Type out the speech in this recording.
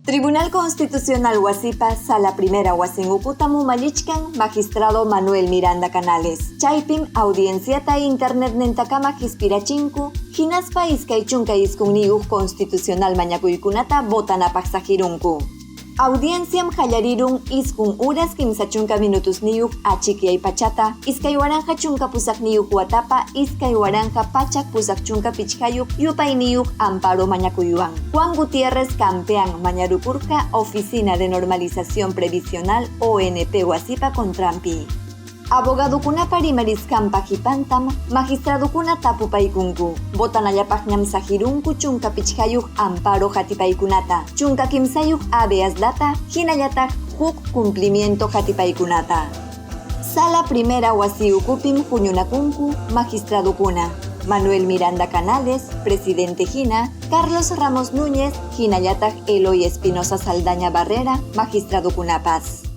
Tribunal Constitucional wasipa Sala Primera wasin ukutam umallichkan magistrado Manuel Miranda Canales. Chaypim audienciata internetnintakama qispirachinku, hinaspa 29 constitucional mañakuykunata votanapaq saqirunku. Audienciam qallarirun 9 uras 30 minutusniyuq achikyay pachata 2018 watapa 2185 yupayniyuq amparo mañakuywan. Juan Gutiérrez Campeán mañarukurqa Oficina de Normalización Previsional ONP wasipa contranpi. Abogadukunapa rimarisqanpa qipantam magistradukuna tapupaykunku. Votanallapaqñam saqirunku 15 amparo qatipaykunata, 13 habeas data, hinallataq huk cumplimiento qatipaykunata. Sala Primera wasi ukupim huñunakunku magistradukuna. Manuel Miranda Canales, presidente hina, Carlos Ramos Núñez, hinallataq Eloy Espinosa Saldaña Barrera, magistradukunapas.